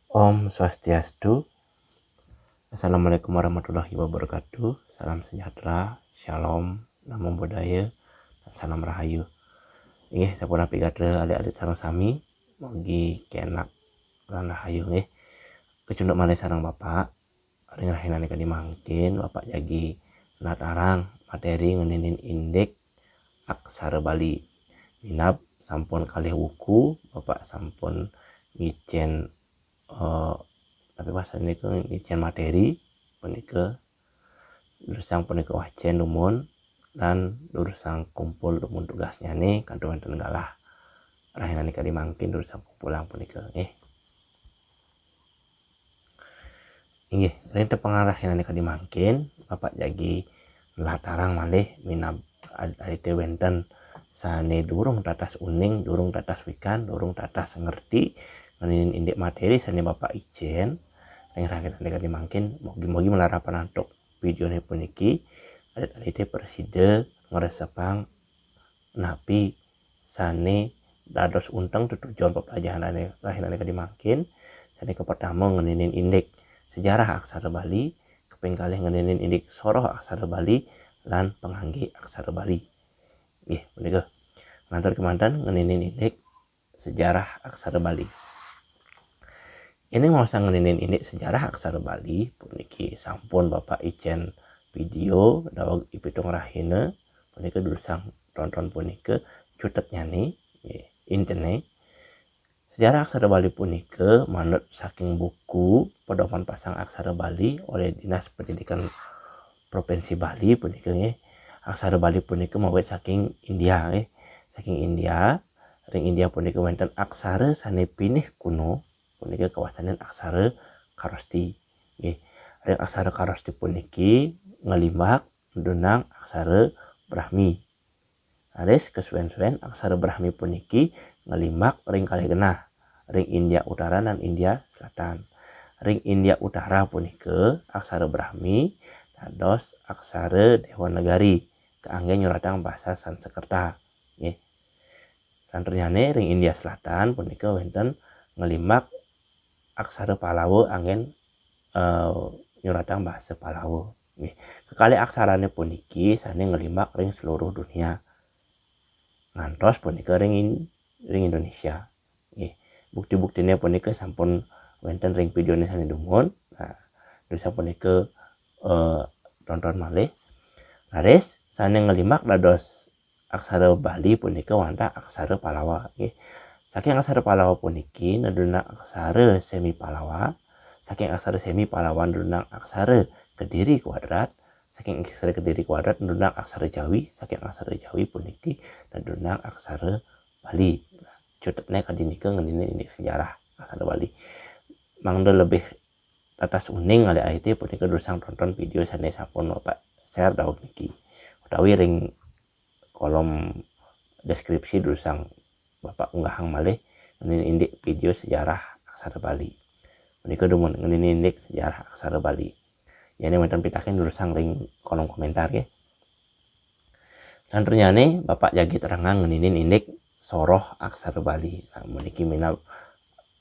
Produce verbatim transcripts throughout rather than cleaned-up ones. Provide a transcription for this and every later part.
Om Swastiastu. Assalamualaikum warahmatullahi wabarakatuh. Salam sejahtera, shalom, namo buddhaya, dan salam rahayu. Inggih, sapunapi gatra alit-alit sareng sami, mugi kenak lan rahayu nggih. Kecunduk malih sareng Bapak, ring rahinané kadi mangkin, Bapak jagi natarang materi ngeninin indik aksara Bali. Minab sampun kalih wuku, Bapak sampun ngicén eh, tapi pas niku ngicén materi punika durusang punika wacén dumun lan durusang kumpul dumun tugasnyané kantun wénten galah rahinané kadi mangkin durusang kumpulang punika nggih. Inggih, ring tepengan rahinané kadi mangkin, Bapak jagi nlatarang malih minab ad- adite wénten sané durung tatas uning, durung tatas wikan, durung tatas ngerti ngeninin indik materi sané Bapak icén ring rahinané kadi mangkin, mugi-mugi malarapan antuk vidéoné puniki alit-alite prasida ngresepang napi sané dados unteng tetujon pepelajahané rahinané kadi mangkin. Sané kapertama ngeninin indik sejarah aksara Bali, kaping kalih ngeninin indik soroh aksara Bali lan pangangge aksara Bali. Nggih, punika. Lantur kemanten ngeninin indik sejarah aksara Bali. Ini mau ngeninin indik sejarah aksara Bali puniki sampun Bapak icén vidéo daweg ipitung rahina punika durusang tonton punika cutetnyané nggih, intine sejarah aksara Bali punika manut saking buku Pedoman Pasang Aksara Bali oleh Dinas Pendidikan Provinsi Bali punika nggih. Aksara Bali punika mawit saking India nggih. Saking India, ring India punika wénten aksara sané pinih kuno punika kawastanin aksara Kharosti. Nggih. Ring aksara Kharosti puniki nglimbak nedunang aksara Brahmi. Raris kesuén-suén aksara Brahmi puniki nglimbak ring kalih genah, ring India Utara lan India Selatan. Ring India Utara punika aksara Brahmi dados aksara Dewanagari kaanggé nyuratang basa Sanskerta. Nggih. Santriyane ring India Selatan punika wénten nglimbak aksara Pallawa anggén eh, nyuratang basa Pallawa. Nggih. Kekalih aksarané puniki sané nglimbak ring seluruh dunia. Ngantos punika ring in- ring Indonesia. Nggih. Bukti-buktiné punika sampun wénten ring vidéoné sané dumun. Nah, durusang punika eh, tonton malih. Raris sané nglimbak dados aksara Bali punika wantah aksara Pallawa nggih. Saking aksara Pallawa puniki nedunang aksara semi Pallawa, saking aksara semi Pallawa nedunang aksara Kediri kuadrat, saking aksara Kediri kuadrat nedunang aksara Jawi, saking aksara Jawi puniki nedunang aksara Bali. Cutetnya kadi nika ngeninin indik sejarah aksara Bali. Mangda lebih tatas uning ngalih ayite punika durusang tonton vidéo sané sampun Bapak share daweg niki. Utawi ring kolom deskripsi durusang Bapak unggahang malih ngeninin indik vidéo sejarah aksara Bali. Punika dumun ngeninin indik sejarah aksara Bali. Yén wénten pitaken durusang ring kolom komentar nggih. Santriyane Bapak jagi terangang ngeninin indik soroh aksara Bali. Nah, puniki minab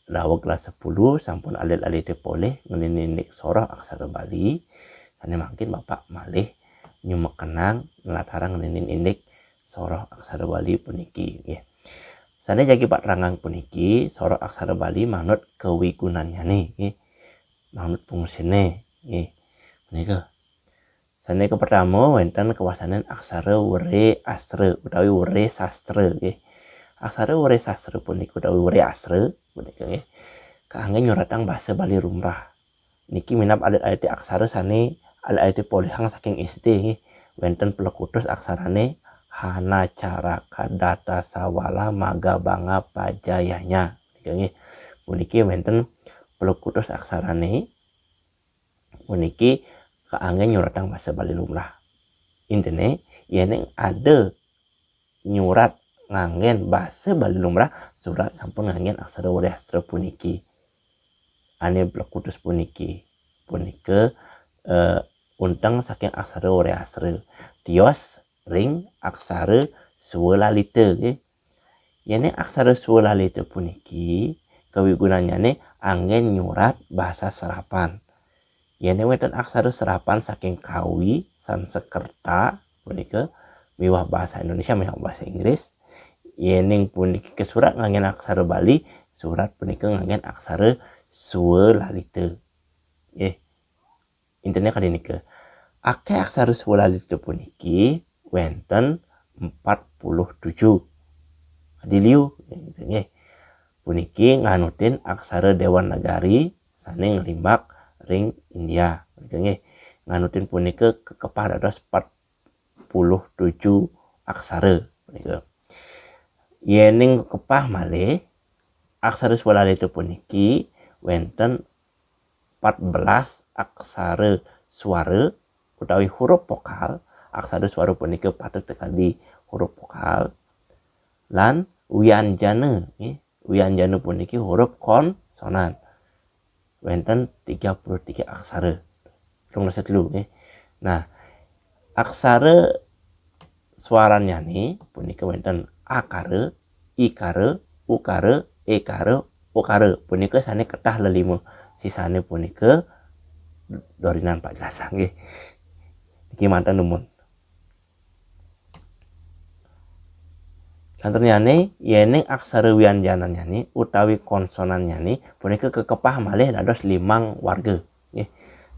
daweg kelas sepuluh sampun alit-alite polih ngeninin indik soroh aksara Bali. Sané mangkin Bapak malih nyumekenang nlatarang ngeninin indik soroh aksara Bali puniki nggih. Sané jagi Pak terangang puniki soroh aksara Bali manut kawigunannyané nggih. Manut fungsiné nggih. Punika. Sané kapertama wénten kawastanin aksara Wreastra utawi Wresastra nggih. Aksara Wresastra punika utawi Wreastra punika nggih kaanggé nyuratang basa Bali lumrah. Niki minab alit-alite aksara sané alit-alite polihang saking S D nggih. Wénten plekutus aksarané Hana Caraka Data Sawala Maga Banga Pajayanya. Nika nggih. Puniki wénten plekutus aksarané puniki kaanggé nyuratang basa Bali lumrah. Intine, yéning ada nyurat nganggén basa Bali lumrah, surat sampun nganggén aksara Wreastra puniki. Ané plekutus puniki, punika eh, unteng saking aksara Wreastra. Tios ring aksara Swalalita nggih. Yéning aksara Swalalita puniki kawigunannyané anggén nyurat basa serapan. Yén wénten aksara serapan saking Kawi, Sanskerta, punika miwah basa Indonesia, miwah basa Inggris. Yéning puniki kasurat nganggén aksara Bali, surat punika nganggén aksara swalalita. Nggih. Intinya kadi nika. Akéh aksara swalalita puniki wénten empat puluh tujuh. Kadi liu, nggih. Puniki nganutin aksara Dewanagari sané nglimbak ring India. Punika nggih. Nganutin punika kakepah dados empat puluh tujuh aksara. Punika. Yéning kakepah malih, aksara swalalita puniki wénten empat belas aksara suara utawi huruf vokal. Aksara suara punika patut kadi huruf vokal. Lan wianjana, nggih. Wianjana puniki huruf konsonan. Wénten tiga puluh tiga aksara. Telung dasa telu, nggih. Nah, aksara swaranyané punika wénten akara, ikara, ukara, ekara, okara. Punika sané ketah lelima. Sisané punika dorinan Pak Jasa, nggih. Niki manten dumun. Santurnyané, yéning aksara wianjananyané utawi konsonannyané punika kakepah malih dados limang warga, nggih.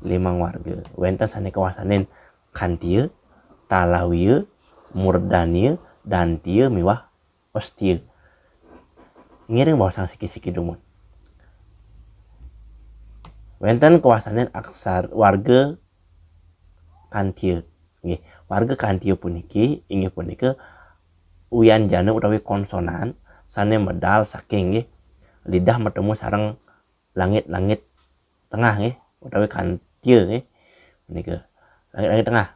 Limang warga. Wénten sané kawastanin Kantia, Talawiya, Murdaniya, Dantiya miwah Ostiya. Ngiring baosang siki-siki dumun. Wénten kawastanin aksara warga Kantia. Nggih, warga Kantia puniki inggih punika wianjana utawi konsonan sané medal saking, nggih, lidah matemu sareng langit-langit tengah, nggih, utawi Kantia, nggih. Punika langit-langit tengah.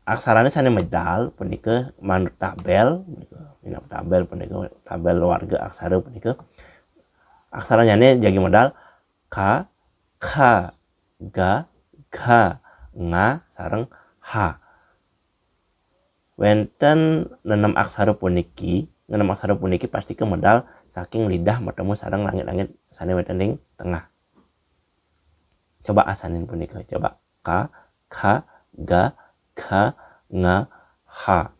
Aksarané sané medal punika manut tabel, punika minangka tabel punika, tabel warga aksara punika. Aksaranyané jagi medal ka, kha, ga, gha, nga, sareng ha. Wénten nenem aksara puniki, nenem aksara puniki pastika medal saking lidah matemu sareng langit-langit sané wénten ring tengah. Coba asanin punika, coba ka, kha, ga, gha, nga, ha.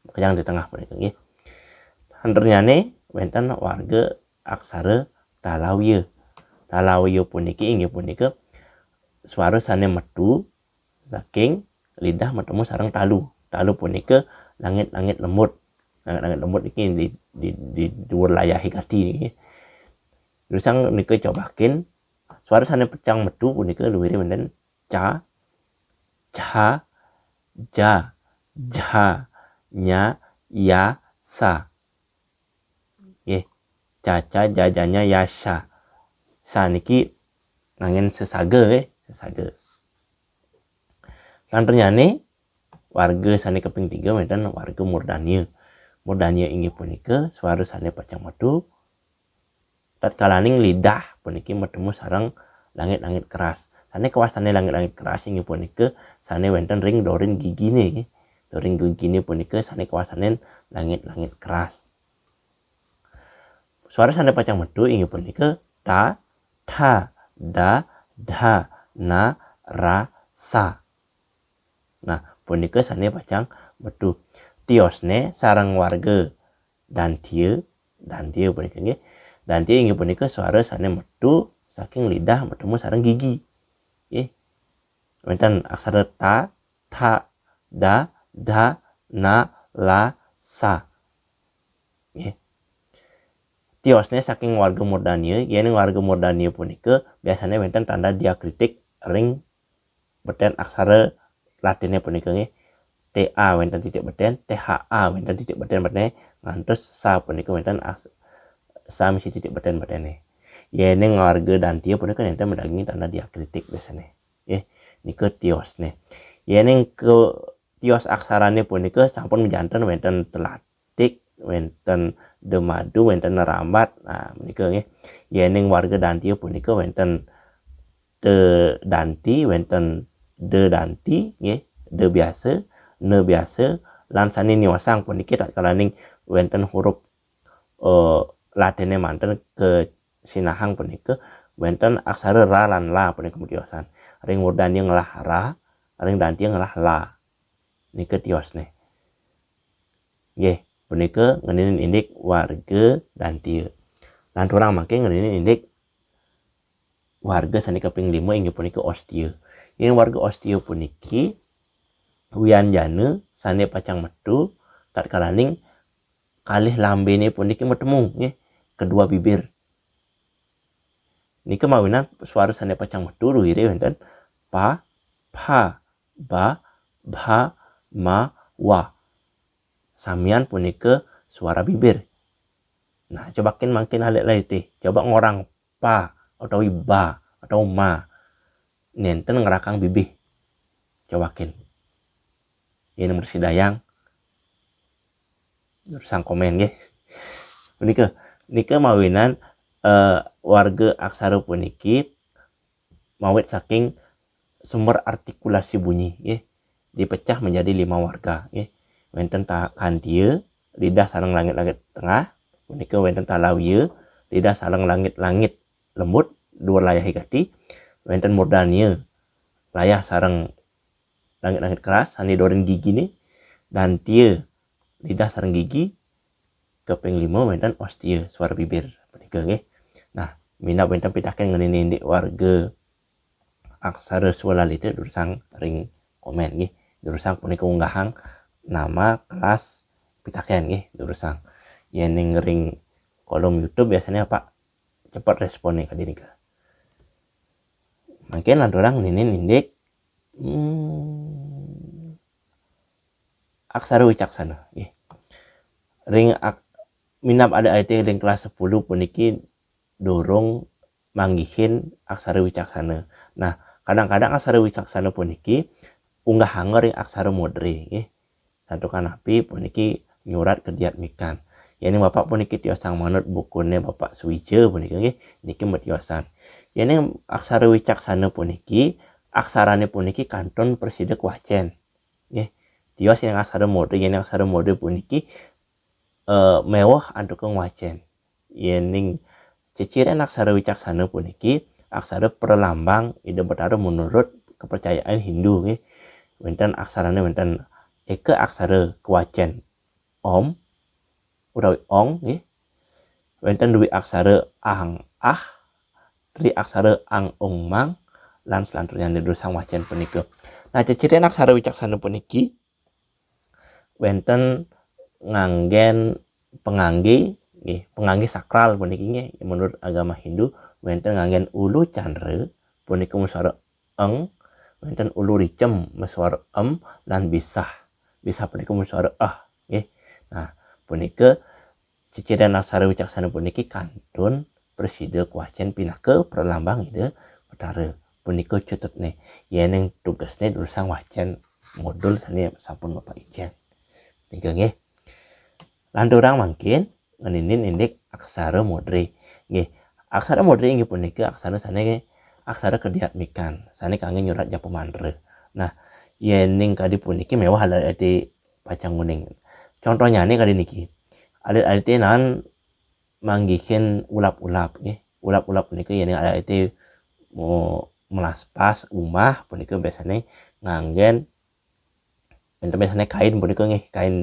Makejang di tengah punika, nggih. Santurnyané wénten warga aksara Talawiya. Talawiya puniki inggih punika swara sané metu saking lidah matemu sareng talu. Talu punika langit-langit lembut. Langit-langit lembut niki di, di, di dhuwur layahé gati niki. Durusang nika cobakin swara sané pacang metu punika luiré wénten ca, cha, ja, jha, nya, ya, sa. Nggih. Ca, cha, ja, jha, nya, ya, sha. Sa niki nganggén sesaga, nggih, sesaga. Santurnyané warga sané kaping tiga wénten warga Murdaniya. Murdaniya inggih punika swara sané pacang metu tatkalaning lidah puniki matemu sareng langit-langit keras. Sané kawastanin langit-langit keras inggih punika sané wénten ring dorin giginé, nggih. Dorin giginé punika sané kawastanin langit-langit keras. Swara sané pacang metu inggih punika ta, tha, da, dha, na, ra, sa. Nah, punika sané pacang metu. Tiosné sareng warga Dantia, Dantia punika nggih. Dantia inggih punika swara sané metu saking lidah matemu sareng gigi. Nggih. Wénten aksara ta, tha, da, dha, na, la, sa. Nggih. Tiosné saking warga Murdaniya, yén warga Murdaniya punika biasané wénten tanda diakritik ring betén aksara Latiné punika nggih. T A wénten titik betén, T H A wénten titik betén-beténé, ngantos sa punika wénten as-, sa misi titik betén-beténé. Yéning warga Dantia punika nénten madaging tanda diakritik biasané. Nggih, nika tiosné. Yéning ke tios aksarané punika sampun majanten wénten telatik, wénten demadu, wénten nerambat. Nah, menika nggih. Yéning warga Dantia punika wénten te danti, wénten de danti, nggih, de biasa, ne biasa, lan sané niosang puniki tatkalaning wénten huruf, eh, Latiné manten ke sinahang punika wenten aksara ra lan la punika matiosan. Ring murdania ngelah ra, ring dantia ngelah la. Nika tiosne. Nggih, punika ngeninin indik warga dantia. Lanturang mangke ngeninin indik warga sane kaping lima inggih punika ostia. Yen warga ostia puniki wianjana sane pacang metu tatkalaning kalih lambene puniki matemu, nggih, kedua bibir. Nika mawinan suara sane pacang metu ruire wenten pa, pha, ba, bha, ma, wa. Samian punika suara bibir. Nah, cobakin mangkin alit-alite. Coba ngorang pa utawi ba atau ma. Nenten ngerakang bibih. Cobakin. Yen mursidayang durusang komen nggih. Punika, nika mawinan eh, warga aksara puniki mawit saking sumber artikulasi bunyi nggih. Dipecah menjadi lima warga nggih. Wenten ta-, kantia, lidah sareng langit-langit tengah, punika wenten talawia, lidah sareng langit-langit lembut, duur layahe gati, wenten murdania, layah sareng langit-langit keras, sane dorin gigine, dantia, lidah sareng gigi, kaping lima wenten ostia, suara bibir. Punika nggih. Nah, minab wenten pitaken ngeninin indik warga aksara swalalita durusang ring komen nggih. Durusang punika unggahang nama kelas pitaken nggih, durusang. Yening ring kolom YouTube biasanya Pak cepet responnya kadi nika. Mangkin lanturang ngeninin indik hmm, aksara wicaksana nggih. Ring ak-, minab alit-alite ring kelas sepuluh puniki durung manggihin aksara wicaksana. Nah, kadang-kadang aksara wicaksana puniki unggahanga ring aksara modre nggih. Santukan napi puniki nyurat kediatmikan. Yening Bapak puniki tiosang manut bukune Bapak Suwija punika nggih, niki matiosan. Yening aksara wicaksana puniki, aksarane puniki kantun prasida kawacen. Nggih. Tios yening aksara modre, yening aksara modre puniki eh, meweh antuk ngwacen. Yening ceciren aksara wicaksana puniki aksara pralambang Ida Betara menurut kepercayaan Hindu nggih. Wenten aksarane wenten eka aksara kawacen om utawi ong nggih. Wenten dwi aksara ang ah, tri aksara ang ung mang, lan selanturnya durusang wacen punika. Nah, ceciren aksara wicaksana puniki wenten nganggen pangangge nggih, pangangge sakral puniki nggih, menurut agama Hindu wenten nganggen ulu candra punika masuara eng, wenten ulu ricem masuara em, lan bisah. Bisah punika masuara eh nggih. Nah, punika ceciren aksara wicaksana puniki kantun prasida kawacen pinaka pralambang Ida Betara. Punika cututne. Yening tugasne durusang wacen modul sane sampun Bapak icen. Nika nggih. Lanturang mangkin ngeninin indik aksara modre. Nggih, aksara modre inggih punika aksara sane aksara kediatmikan, sane kangge nyurat japa mantra. Nah, yening kadi puniki meweh alit-alite pacang nguning. Contohnyane kadi niki. Alit-alite nan manggihin ulap-ulap nggih. Ulap-ulap punika yening alit-alite mo-, melaspas umah punika biasane nganggen enten biasane kain punika nggih, kain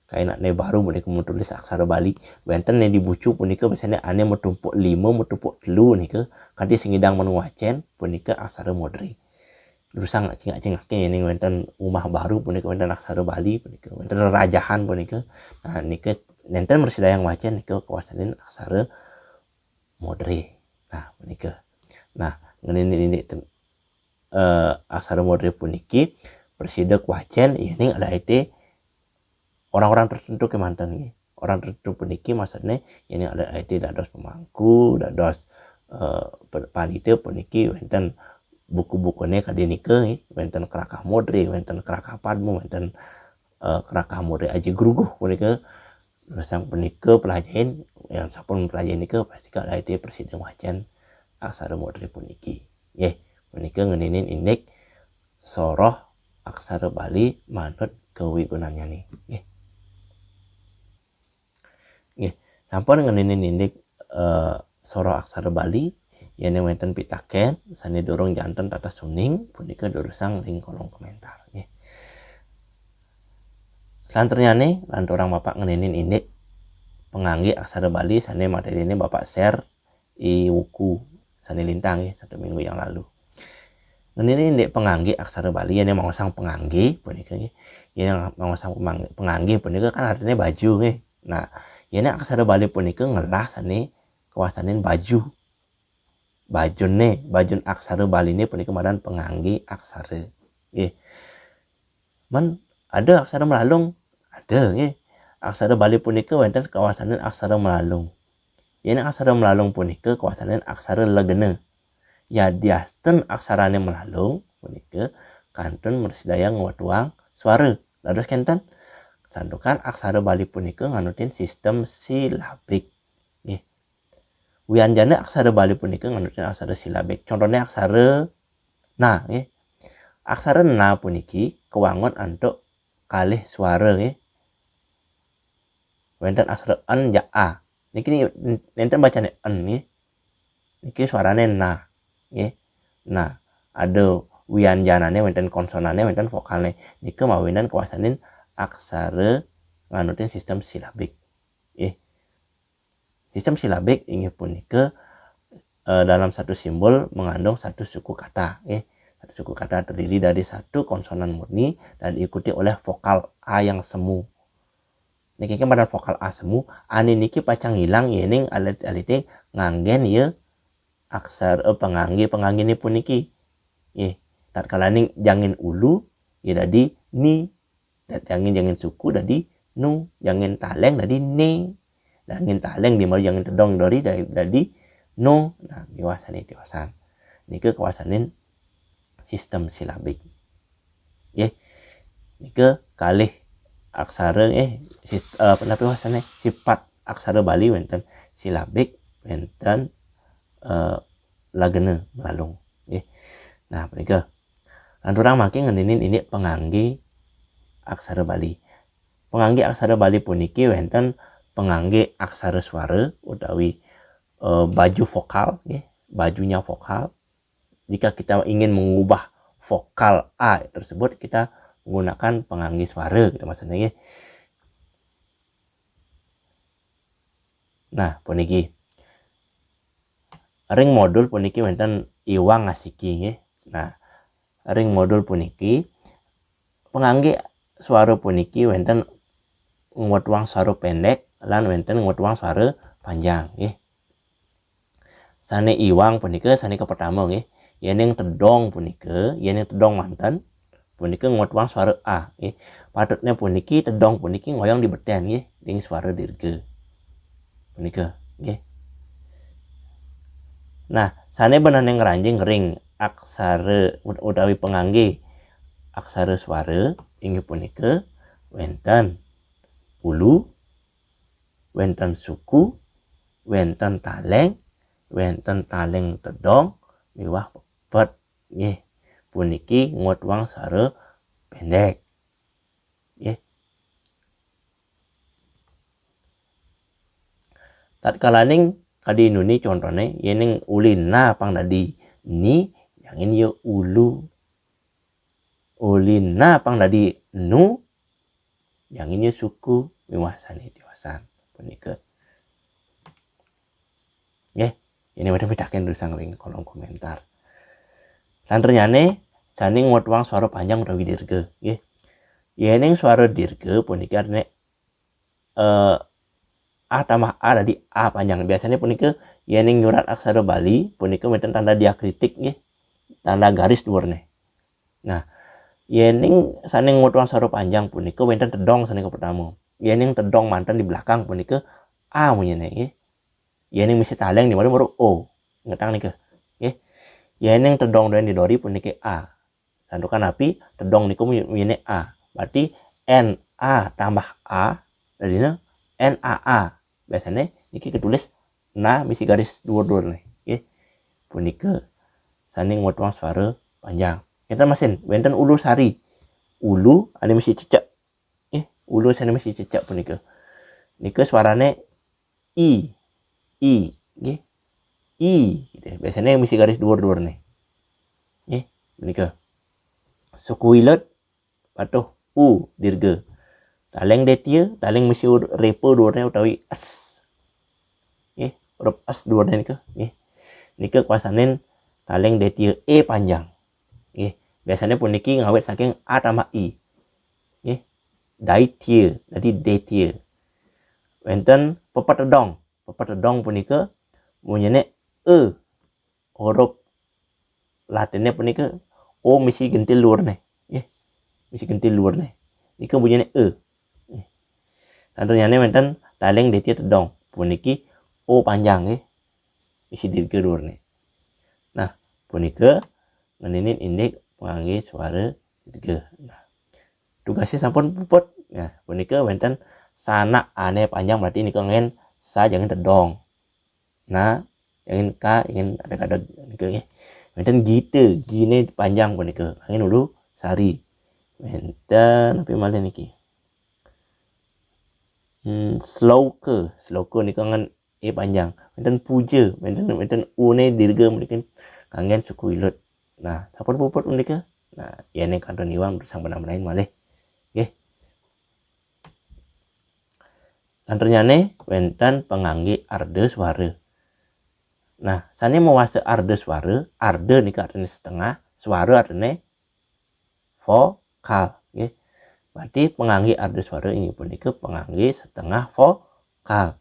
kain ane baru punika menulis aksara Bali. Wenten ne di bucu punika biasane ane matumpuk lima, matumpuk telu nika, kadi sing nyidang manut ngwacen punika aksara modre. Durusang cingak-cingake yening wenten umah baru punika wenten aksara Bali punika, wenten rerajahan punika. Nah, nika nenten mrasidayang ngwacen nika kawastanin aksara modre. Nah, punika. Nah, ngeninin indik ten-, eh, aksara modre puniki prasida kawacen yening alit-alite orang-orang tertentu kemanten nggih. Orang tertentu puniki maksudne yening alit-alite dados pemangku, dados eh, pe-, pandita puniki wenten buku-bukune kadi nika nggih, wenten Krakah Modre, wenten Krakah Padma, wenten eh, Krakah Modre Aji Gruguh punika. Durusang punika pelajahin, yang sampun pelajahin nika pasti alit-alite prasida ngwacen aksara modre puniki. Nggih, punika ngeninin indik soroh aksara Bali manut kawigunannyane. Nggih. Nggih, sampun ngeninin indik eh, Soro aksara Bali, yén wénten pitakén sané durung janten tatas uning, punika durusang ring kolom komentar, nggih. Salanturnyané, lanturang Bapak ngeninin indik pangangge aksara Bali sané materiné Bapak share i wuku sané lintang, nggih, satu minggu yang lalu. Ngeninin indik pangangge aksara Bali, yén maosang pangangge punika, nggih. Yén maosang pamang-, pangangge punika kan artiné baju, nggih. Nah, yén aksara Bali punika ngelah sané kawastanin baju. Bajuné, bajun aksara Baliné punika madan pangangge aksara. Nggih. Men ada aksara Melalung? Ada, nggih. Aksara Bali punika wénten kawastanin aksara Melalung. Yén aksara Melalung punika kawastanin aksara legena. Yadiastun aksarané Melalung punika kantun mrasidaya ngwetuang suara. Dados kénten, santukan aksara Bali punika nganutin sistem silabik. Nggih. Wianjana aksara Bali punika nganutin aksara silabik. Contoné aksara na, nggih. Aksara na puniki kawangun antuk kalih suara, nggih. Wénten aksara en jak a. Niki ni-, nénten bacané en, nggih. Niki suarané na, nggih. Nah, ada wianjanané, wénten konsonané, wénten vokalné. Nika mawinan kawastanin aksara nganutin sistem silabik. Nggih. Sistem silabik inggih punika, eh, dalam satu simbol mengandung satu suku kata, eh. Satu suku kata terdiri dari satu konsonan murni dan diikuti oleh vokal a yang semu. Niki kan pada vokal a semu, ané niki pacang ngilang yéning alit-alité nganggén ya aksara, eh, pangangge-panganggene puniki. Nggih, tatkalaning jangin ulu, ya dadi ni. Jangin, jangin suku dadi nu, jangin taleng dadi ne. Jangin taleng di malu jangin tedong dori dadi, dadi no. Nah, miwah sané tiosan. Nika kawastanin sistem silabik. Nggih. Nika kalih aksara, eh, sis-, eh, apa napi wastané? Sipat aksara Bali wénten silabik, wénten, eh, legena Melalung. Nggih. Nah, punika. Lanturang mangkin ngeninin indik pangangge aksara Bali. Pangangge aksara Bali puniki wénten pangangge aksara suara utawi, eh, baju vokal, nggih, bajunya vokal. Jika kita ingin mengubah vokal a tersebut, kita menggunakan pangangge suara, gitu maksudnya, nggih. Nah, puniki. Ring modul puniki wénten iwang asiki, nggih. Nah, ring modul puniki pangangge suara puniki wénten ngwetuang suara pendek lan wénten ngwetuang suara panjang, nggih. Sané iwang punika sané kapertama, nggih. Yéning tedong punika, yéning tedong manten, punika ngwetuang suara a, nggih. Patutnya puniki tedong puniki ngoyong di beten, nggih, ring suara dirga. Punika, nggih. Nah, sané benehné ngranjing ring aksara ut-, utawi pangangge aksara suara inggih punika wénten ulu, wénten suku, wénten taleng, wénten taleng tedong, miwah pepet. Nggih, puniki ngwetuang suara pendek. Nggih. Tatkalaning kadi nuni contoné, yéning uli na pang dadi ni, jangin ya ulu. Uli na pang dadi nu, jangin ya suku, miwah sané tiosan. Punika. Nggih, yéning wénten pitakén durusang ring kolom komentar. Salanturnyané sané ngwetuang suara panjang utawi dirga, nggih. Yéning suara dirga punika artiné, eh, a tambah a dadi a panjang. Biasané punika yéning nyurat aksara Bali punika wénten tanda diakritik, nggih. Tanda garis duurné. Nah, yéning sané ngwetuang suara panjang punika wénten tedong sané kapertama. Yéning tedong manten di belakang punika a munyiné, nggih. Yéning misi taleng di malu baru o. Ingetang nika. Nggih. Yéning tedong duen di dori punika a. Santukan napi tedong niku munyiné a. Berarti N A tambah A, dadina N A A. Biasané niki ketulis na misi garis duur-duur nih, nggih. Punika sané ngwetuang suara panjang. Kita masin, wénten ulu sari. Ulu ané misi cecek. Nggih, ulu sané misi cecek punika. Nika suarané i, i, nggih. I. Gitu. Biasanya misi garis dhuwur-dhuwur nih. Nggih, menika. Suku ilut patuh u dirga. Taling detya, taling misi repa dhuwurne utawi s. Nggih, huruf s dhuwurne nika. Nggih. Nika kuasanin taling detya e panjang. Nggih. Biasanya puniki ngawit saking a tambah i. Nggih. Daitya, dadi detya. Wenten pepetedong. Pepetedong punika munyine e. Huruf Latinnya punika o misi gentil luarne. Nggih. Misi gentil luarne. Nika bunyine e. Nggih. Santriyane wenten taling detya tedong. Puniki o panjang nggih. Misi dirga luarne. Nah, punika ngeninin indik pangangge suara dirga. Nah, tugasnya sampun puput. Nah, punika wenten sanak ane panjang berarti nika ngen sa jangan tedong. Nah, ingin ka, ingin ada kada nika nggih. Wenten gita, gine panjang punika. Angin ulu sari. Wenten apa malih niki? Hmm, sloka, sloka nika ngan e panjang. Wenten puja, wenten wenten une dirga mungkin kanggen suku ilut. Nah, sampun puput punika. Nah, ya ning kantun iwang sang benang-benangin malih. Nggih. Lanturnyane wenten pangangge arda suara. Nah, sane mawasta arda suara, arda nika artine setengah, suara artine vokal, nggih. Berarti pangangge arda suara inggih punika pangangge setengah vokal.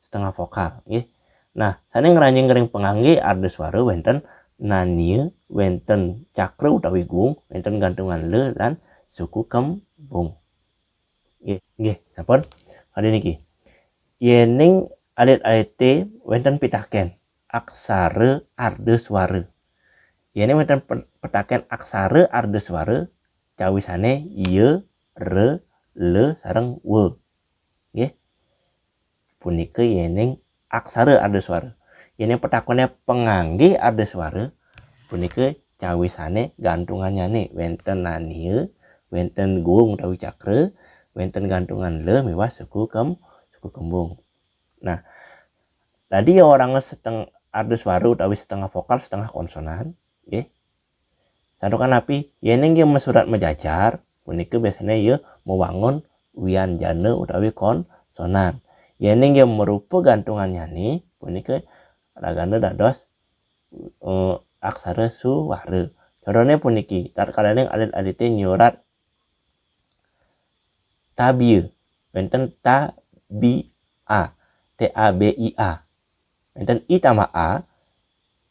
Setengah vokal, nggih. Nah, sane ngranjing ring pangangge arda suara wenten nania, wenten cakra utawi gung, wenten gantungan le lan suku kembung. Nggih, nggih, sampun. Adi niki. Yening alit-alite wenten pitaken aksara arda suara. Yening wenten pe- pitaken aksara arda suara, cawisane ya, ra, la sareng wa. Nggih. Punika yening aksara arda suara. Yening pitakone pangangge arda suara, punika cawisane gantungannyane wenten nania, wenten gung utawi cakra, wenten gantungan la miwah suku kem suku kembung. Nah, dadi ya oranga seteng arda suara utawi setengah vokal, setengah konsonan, nggih. Santukan napi? Yening ya masurat majajar, punika biasane ya mawangun wianjana utawi konsonan. Yening ya marupa gantungannyane, punika ragane dados eh, aksara suara. Contohnya puniki, tatkalaning alit-alite nyurat tabia, wenten ta bi a, T A B I A. Wenten i tambah a,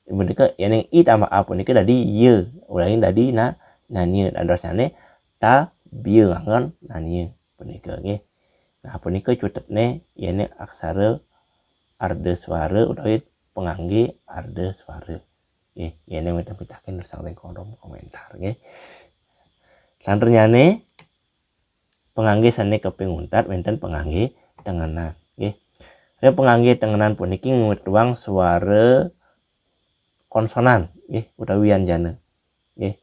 punika yening i tambah a punika dadi ya, utawi dadi na nania, dadosnyane tabia nganggon nania punika nggih. Nah, punika cutetne yening aksara arda suara utawi pangangge arda suara. Nggih, yening wenten pitaken durusang ring kolom komentar nggih. Santriyane pangangge sane kaping untat wenten pangangge tengenan nggih. Ring pangangge tengenan puniki ngwetuang suara konsonan nggih utawi wianjana. Nggih.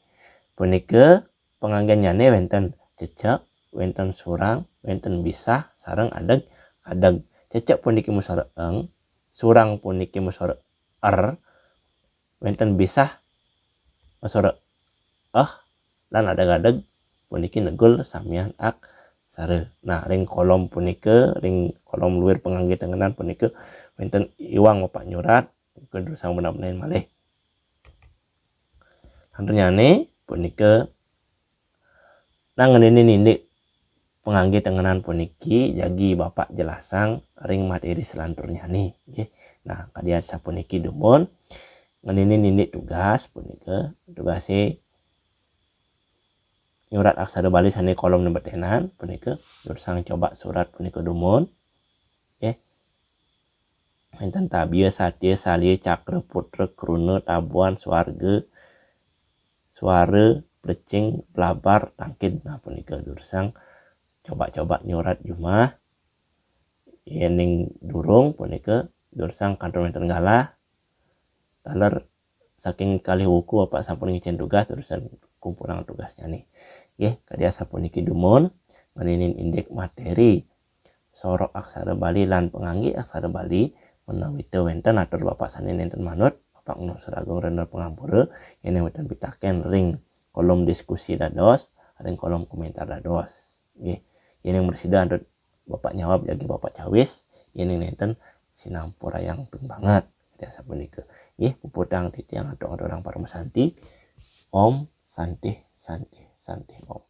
Punika panganggennyane wenten cecek, wenten surang, wenten bisah sareng adeg-adeg. Cecek puniki maswara eng, surang puniki maswara er, wenten bisah maswara eh, lan adeg-adeg puniki negul samian aksara. Nah, ring kolom punika, ring kolom luwir pangangge tengenan punika wenten iwang Bapak nyurat, punika durusang benang-benangin malih. Santriyane punika nang ngeninin indik pangangge tengenan puniki jagi Bapak jelasang ring materi selanturnyane nggih. Nah, kadi asapuniki dumun ngeninin indik tugas punika tugase nyurat aksara Bali sane kolom nebetenan punika durusang coba surat punika dumun nggih. Wenten tabia, satya, salya, cakra, putra, kruna, tabuan, swarga, suara, plecing, blabar, tangkid. Nah, punika durusang coba-coba nyurat jumah. Yening durung punika durusang kantun wenten galah. Taler saking kalih wuku Bapak sampun ngicen tugas durusang kumpulang tugasnyane. Nggih, kadi asapuniki dumun ngeninin indik materi sorok aksara Bali lan pangangge aksara Bali Menawi teu wénten, atur Bapak sami nénten manut, Bapak nunas ragung rena pangampura, yén wénten pitaken ring kolom diskusi dados, ring kolom komentar dados. Nggih, yén prasida antuk Bapak nyawab jagi Bapak cawis, yén nénten sinampurayang ping banget. Kadi sapunika. Nggih, puputang titiang antuk ngaturang parama santi. Om Santi, Santi, Santi, Om.